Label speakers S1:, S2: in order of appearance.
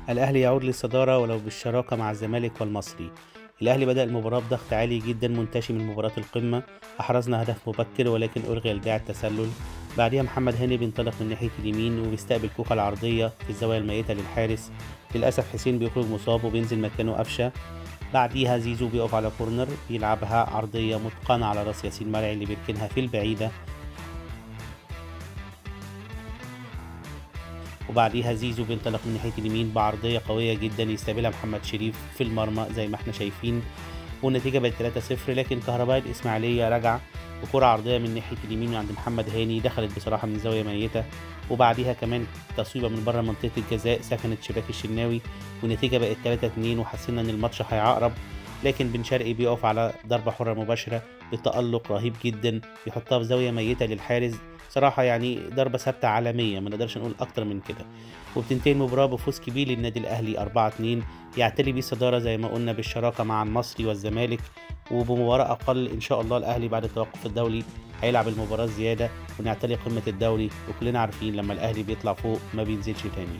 S1: الأهلي يعود للصدارة ولو بالشراكة مع الزمالك والمصري. الأهلي بدأ المباراة بضغط عالي جدا منتشي من مباراة القمة، أحرزنا هدف مبكر ولكن ألغي لداعي التسلل. بعدها محمد هاني بينطلق من ناحية اليمين وبيستقبل كوكا العرضية في الزاوية الميتة للحارس. للأسف حسين بيخرج مصاب وبينزل مكانه قفشة. بعديها زيزو بيقف على كورنر بيلعبها عرضية متقنة على راس ياسين مرعي اللي بيركنها في البعيدة. وبعديها زيزو بينطلق من ناحية اليمين بعرضية قوية جدا يستقبلها محمد شريف في المرمى زي ما احنا شايفين، والنتيجة بقت 3-0. لكن كهرباء الإسماعيلية رجع بكرة عرضية من ناحية اليمين عند محمد هاني، دخلت بصراحة من زاوية ميتة، وبعديها كمان تصويبة من بره منطقة الجزاء سكنت شباك الشناوي، والنتيجة بقت 3-2. وحسينا إن الماتش هيعقرب، لكن بن شرقي بيقف على ضربة حرة مباشرة بتألق رهيب جدا، بيحطها في زاوية ميتة للحارس. صراحة يعني ضربة ثابتة عالمية، ما نقدرش نقول أكتر من كده. وبتنتهي المباراة بفوز كبير للنادي الأهلي 4-2، يعتلي بيه الصدارة زي ما قلنا بالشراكة مع المصري والزمالك، وبمباراة أقل إن شاء الله الأهلي بعد التوقف الدولي هيلعب المباراة زيادة ونعتلي قمة الدوري. وكلنا عارفين لما الأهلي بيطلع فوق ما بينزلش تاني.